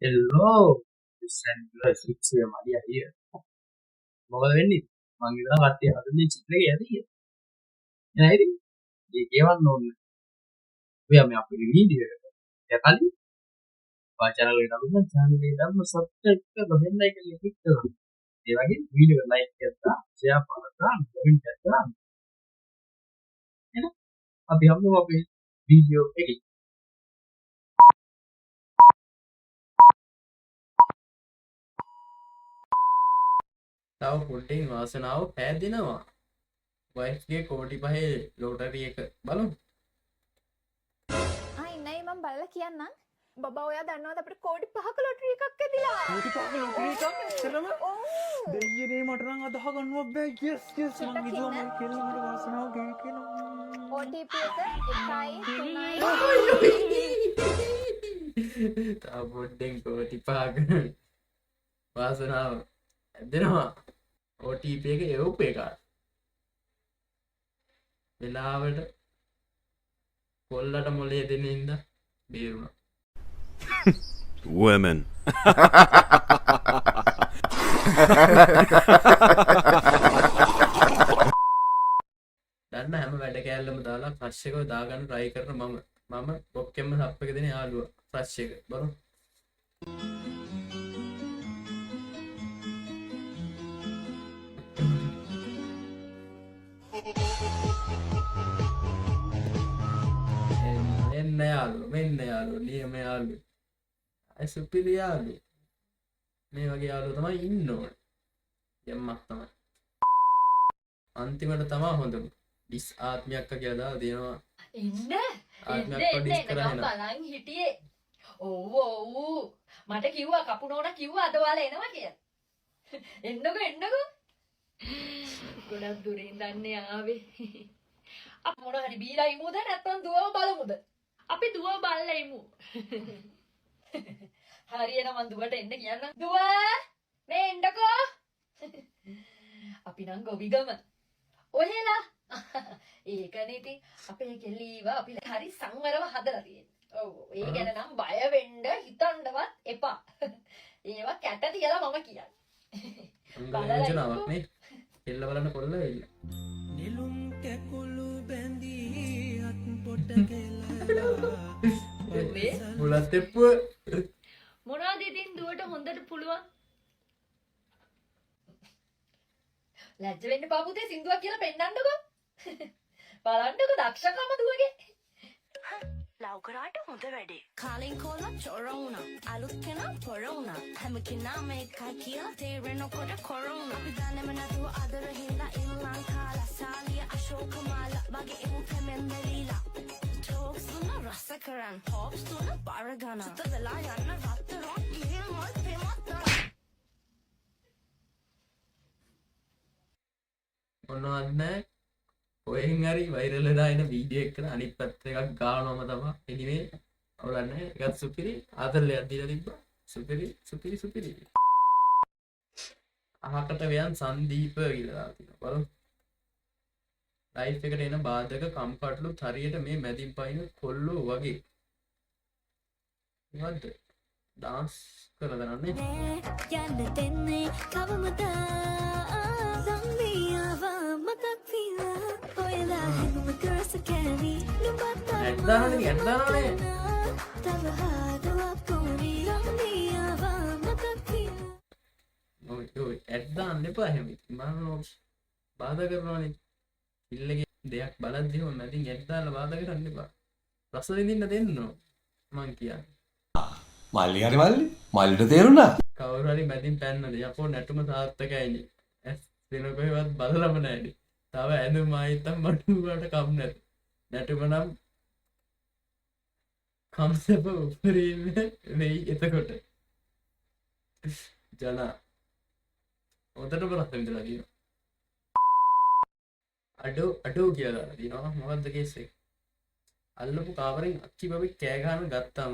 Hello, this is Maria here. මොකද වෙන්නේ? මං හිතනවා කට්ටිය හදන්නේ චිත්‍ර එක ඇති කියලා. නෑ ඉතින් ඒක කියවන්න ඕනේ. ඔයා මේ අපේ වීඩියෝ එකට යකලි ඔයා චැනල් එකට අලුත් නම් චැනල් එක දාන්න සබ්ස්ක්‍රයිබ් කරලා බෙල් අයිකන් එක ක්ලික් කරන්න. ඒ වගේ වීඩියෝ එක ලයික් කරලා ෂෙයාර් කරලා කමෙන්ට් එකක් කරන්න. එහෙනම් අපි හම්බෙමු අපේ වීඩියෝ එකේ. තව පොඩ්ඩෙන් වාසනාව පෑදෙනවා. වයිෆ්ගේ කෝටි පහේ ලෝටරි එක බලමු. ආ ඉන්නයි මං බලලා කියන්නම්. බබා ඔයා දන්නවද අපිට කෝටි පහක ලොටරි එකක් ඇදිලා? කෝටි පහක ලොටරි එකක් ඇත්තටම? ඔව්. දෙයියනේ මට නම් අදහ ගන්නවත් බෑ. යස් යස් මං චුට්ටක් හිතුවා ඉන්න. මම කියලා මට වාසනාව ගේ කියලා. OTP එක 1 3 තව පොඩ්ඩෙන් කෝටි පහක වාසනාව ඇදෙනවා. OTP එක එවපු එක වෙලාවට කොල්ලට මොලේ දෙන හින්දා බේරුණා. Women. දන්න හැම වැඩ කෑල්ලම දාලා ක්‍රෂ් එකව දාගන්න try කරන මම බොක්කෙම්ම සප් එක දෙන යාළුවා ක්‍රෂ් එක බලමු. එන්න යාළුවා, මෙන්න යාළුවා, නියම යාළුවා. අය සුපිරි යාළුවා. මේ වගේ යාළුවෝ තමයි ඉන්න ඕනේ. යම්මක් තමයි. අන්තිමට තමා හොඳම. ඩිස් ආත්මයක් කියලා දාලා තියෙනවා. එන්න ආත්මයක් එන්න ඩිස් එන්න කරා එනකම් එනවා. බලන් හිටියේ. ඔව් ඔව් මට කිව්වා කපු නෝනා කිව්වා අද ඔයාලා එනවා කියලා. එන්නකෝ එන්නකෝ. ගොඩක් දුරින් දන්නේ ආවේ. අපි මොන හරි බීලා ඉමුද නැත්නම් දුවව බලමුද? අපි දුව බලලා ඉමු. හරි එහෙනම් මං දුවට එන්න කියන්නම්. දුව මේ එන්නකෝ. අපි නම් ගොවිගම. ඔහෙලා. ඒකනේ ඉතින් අපේ කෙල්ලීව අපි හරි සංවරව හදලා තියෙන්නේ. ඔව් ඒ ගැන නම් බය වෙන්න හිතන්නවත් එපා. ඒවා කැට තියලා මම කියන්නේ. අංග බලලා යෝජනාවක් ඉන්නකෝ. නේ. කෙල්ල බලන්න කොල්ල වෙilla. නෙළුම් කැකුළු බැඳී අත් පොට කෙලලා මේ මුලත් එප්පුව. මොනවද ඉතින් දුවට හොඳට පුළුවන්? ලැජ්ජ වෙන්න එපා පුතේ සින්දුවක් කියලා පෙන්නන්නකෝ. බලන්නකෝ දක්ෂකම දුවගේ. ලව් කරාට හොඳ වැඩේ. කාලෙන් කොල්ල චොර වුණා. අලුත් කෙනා පොර වුණා. හැම කෙනාම එකයි කියලා තේරෙනකොට කොරෝනා. අපි දන්නේම නැතුව අදර හින්දා ඉල්ලන් කාලා. සාලිය අශෝක මාලා වගේ එමු පෙමෙන් බැලිලා. ටෝක්ස් තුන රස කරන්. හොප්ස් තුන බර ගණන්. සුත වෙලා යන්න රත්තරන් ගිහින් මල් පෙමත් තරම්. මොනවද නෑ. කොහෙන් හරි වෛරල් වෙලා එන වීඩියෝ එකකට අනිත් පැත්ත එකක් ගානවම තමයි. එනිවේ අවුලක් නෑ. ඒකත් සුපිරි ආතල් එකක් දීලා තිබ්බා. සුපිරි සුපිරි සුපිරි. අහකට වයන් සංදීප කියලා දාලා තියෙනවා. බලමු. ලයිෆ් එකට එන බාධක කම්කටොළු හරියට මේ මැදින් පයින් කොල්ලෝ වගේ. මොකද්ද? ඩාන්ස් කරලා දන්නේ. යන්න දෙන්නේ කවමදා ලංවියාව මතක් වීලා ඔයලා හැඟුම කරස කෑවි නුඹත් ඇඩ් දානවනේ, ඇඩ් දානවනේ. තව හාදුවක් ඕනේ ලංවියාව මතක් වීලා. ඔය ඔය ඇඩ් දාන්න එපා එහෙම. ඉතින් මම ඔය බාධා කරනවනේ. ඉල්ලගේ දෙයක් බලද්දි එහෙම මැදින් ඇඩ් දාලා බාධා කරන්න එපා. රස විඳින්න දෙන්න ඕන මං කියන්නේ. මල්ලි හරි මල්ලි මල්ලිට තේරුණා. කවුරු හරි මැදින් පැන්නද යකෝ නැටුම සාර්ථකයිනේ. ඇස් වෙන කොහෙවත් බලලම නෑනේ. තව ඇඳුම් ආයිත්තම් මඩුවට කම් නැත. නැටුම නම් කම්සප උපරිම වෙයි එතකොට. ජනා හොඳටම රස විඳලා තියෙනවා. අඩෝ අඩෝ කියලා දාලා තියෙනවා. මොකද්ද කේස් එක? අල්ලපු කාමරෙන් අක්කි බබෙක් කෑ ගහන ගත්තාම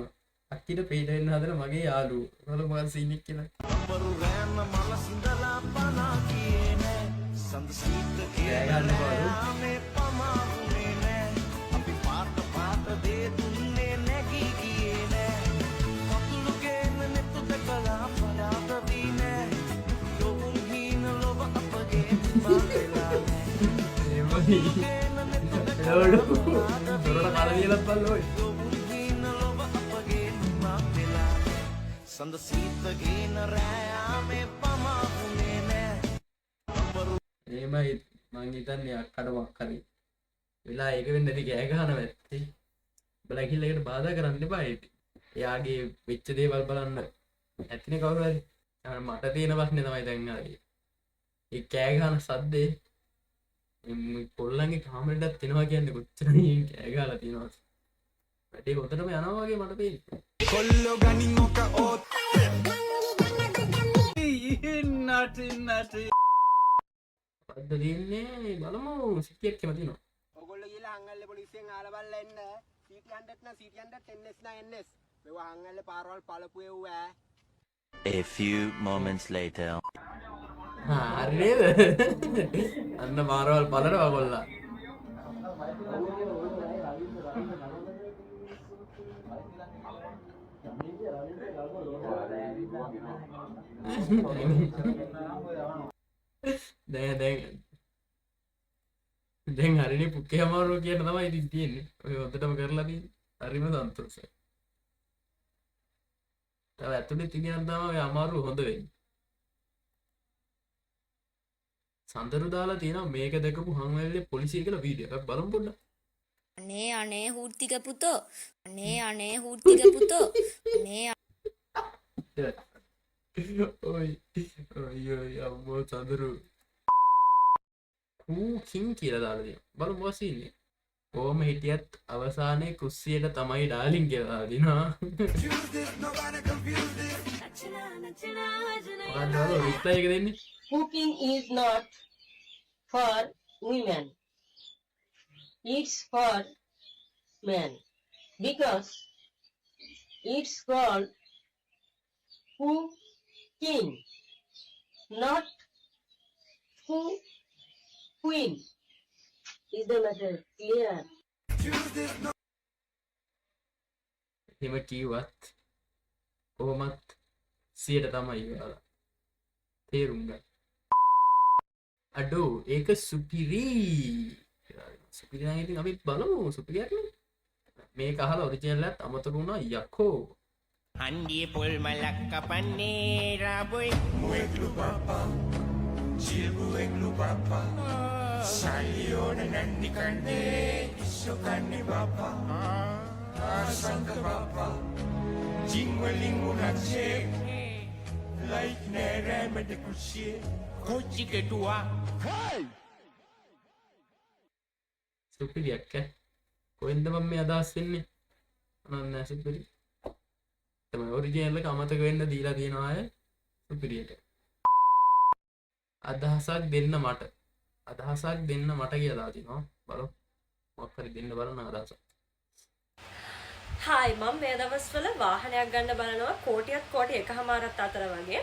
අක්කිට පිට වෙන්න හදන මගේ යාළුවෝ. බලමු මොකක්ද සීන් එක කියලා. වරු රෑන මල සිඳලා පනා කියේ නෑ. සඳ සීත කෑ ගන්න එපාලු. මේ පමා වුණේ නෑ. අපි පාට පාට දේ දුන්නේ නැගී ගියේ නෑ. පතුළු ගේන නෙතු දොරට කාලා දීලත් බලන්න ඔයි. සඳ සීත ගේන රෑ යාමේ පමා වුණේ නෑ. එහෙමයි මං හිතන්නේ අක්කට මොකක් හරි වෙලා ඒක වෙන්න ඇති කෑ ගහනවා ඇත්තේ. උඹලා ගිහිල්ලා ඒකට බාධා කරන්න එපා ඉතින්. එයාගේ වෙච්ච දේවල් බලන්න ඇතිනේ කවුරු හරි. අර මට තියෙන ප්‍රශ්නේ තමයි දැන් අර ඒ කෑ ගහන සද්දේ මේ කොල්ලන්ගේ කාමරේටත් එනවා කියන්නේ කොච්චර කෑ ගහලා තියෙනවද. වැඩේ හොඳටම යනවා වගේ මට පේන්නේ. කොල්ලෝ ගනින් ඔක ඕත් නටි නටි මොකද්ද තියෙන්නේ බලමු සිටියක් කියලා තියෙනවා. ඔයගොල්ලෝ ගිහලා හංගල්ලේ පොලිසියෙන් අහලා බලලා එන්න. CT100 නම් CT100 NS නම් NS. මේවා හංගල්ලේ පාරවල් පළපු එව්වා. A few moments later. හරි නේද? අන්න පාරවල් පළනවා කොල්ලා. දැන් දැන් දැන් හරිනේ පුක්කේ අමාරුව කියන තමයි ඉතින් තියෙන්නේ. ඔය හොඳටම කරලා තියෙන්නේ. හරිම සන්තෝෂයි. තව ඇතුලේ තියෙන තමයි ඔය අමාරුව හොඳ වෙන්නේ. සඳරු දාලා තියෙනවා මේක දැකපු හංවැල්ලේ පොලිසිය කියලා වීඩියෝ එකක් බලමු පොඩ්ඩක්. අනේ අනේ හුර්තික පුතෝ, අනේ අනේ හුර්තික පුතෝ, අනේ. ඔයි ඔයි ඔයි අම්මෝ සඳරු කූ කිං කියලා දාලා තියෙනවා. බලමු මොකක් සීන් එක. කොහොම හිටියත් අවසානයේ කුස්සියට තමයි ඩාලින් කියලා දාලා තියෙනවා. මොකක්ද ඔයාලා රිප්ලයි එක දෙන්නේ? Cooking is not for women. It's for men. Because it's called cooking, not queen. Is the matter clear? එහෙම කිව්වත් කොහොමත් සියට තමයි ඔයාලා තේරුම් ගන්න. අඩෝ ඒක සුපිරි. සුපිරි නම් ඉතින් අපි බලමු සුපිරියක් නේ. මේක අහලා ඔරිජිනල් එකත් අමතක වුණා යකෝ. හන්දියේ පොල් මලක් කපන්නේ රාබොයි. මුවෙක්ලු බාපා චිල්බුවෙක්ලු බාපා සල්ලි ඕන නැන්නි කන්නේ ඉස්සෝ කන්නේ බාපා ආසංක බාපා ජින් වලින් උනත් චෙක් ලයිට් නෑ රෑ මැද කුස්සියේ කොච්චි කෙටුවා. සුපිරියක් ඈ. කොහෙන්ද මම මේ අදහස් වෙන්නේ? අනන්න නෑ සුපිරි. තමයි ඔරිජිනල් එක අමතක වෙන්න දීලා තියෙන අය සුපිරියට. අදහසක් දෙන්න මට. අදහසක් දෙන්න මට කියලා දාලා තිනවා. බලමු. මොකක් හරි දෙන්න බලන්න අදහසක්. හායි, මම මේ දවස්වල වාහනයක් ගන්න බලනවා කෝටියක් කෝටි එකහමාරත් අතර වගේ.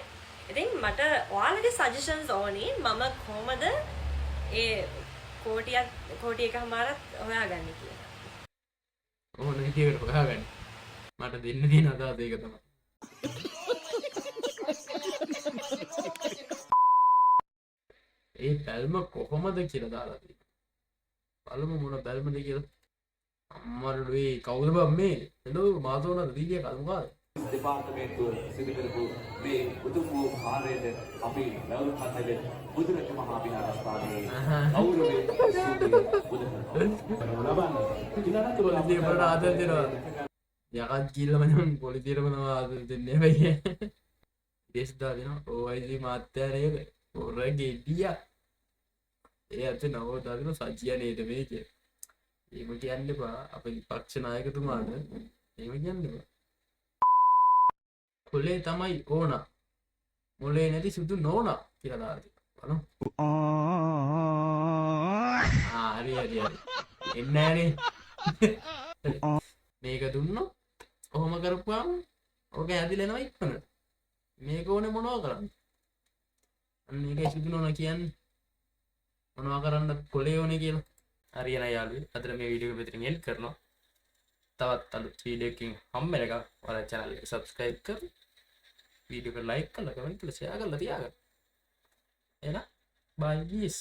ඉතින් මට ඔයාලගේ සජෙෂන්ස් ඕනි මම කොහොමද ඒ කෝටියක් කෝටි එකහමාරත් හොයාගන්නේ කියලා. ඕන විදියකට හොයාගන්න. මට දෙන්න තියෙන අදහස ඒක තමයි. ඒ බැල්ම කොහොමද කියලා දාලා තියෙනවා. බලමු මොන බැල්මද කියලා. අම්මරඩුවේ කවුද බං මේ? හෙලෝ මාතෝනද දීගේ කල් මොකාද? දෙපාර්තමේන්තුව සිදු කරපු මේ උතුම් වූ කාර්යයට අපි වැවුරු කන්නගේ බුදුරජ මහා විහාරස්ථානයේ ගෞරවයෙන් ස්තුතිය බුදු කරනවා. ලබන්නේ. පොලිසිය බලට ආදර දෙනවා. යකත් ගිහිල්ලා මචං පොලිසියටම තමයි ආදර දෙන්නේ හැබැයි. දේශ දාලා දෙනවා. OIC මාත්‍යා නේද? පොර ගෙඩියා. ඒ අතේ නවෝ දාගෙන සජියා නේද මේ කියලා. එහෙම කියන්න එපා. අපේ විපක්ෂ නායකතුමාට එහෙම කියන්න එපා. කොලේ තමයි ඕන. මොලේ නැති සුදු නෝනා කියලා දාලා තියෙනවා. බලමු. ආ හරි හරි හරි. එන්නේ නෑනේ. මේක දුන්නොත් ඔහොම කරපුවාම ඕක ඇදිලා එනවා ඉක්මනට. මේක ඕනේ මොනවා කරන්න? අන්න ඒකයි සුදු නෝනා කියන්නේ. මොනවා කරන්නත් කොලේ ඕනේ කියලා. හරි එන යාළුවෝ අදට මේ වීඩියෝ එක මෙතනින් එන්ඩ් කරනවා. තවත් අලුත් වීඩියෝ එකකින් හම්බ වෙනකම් ඔයාලා channel එක subscribe කරලා වීඩියෝ එක like කරලා කමෙන්ට් කරලා ෂෙයා කරලා තියාගන්න. එහෙනම් බයි ගයිස්.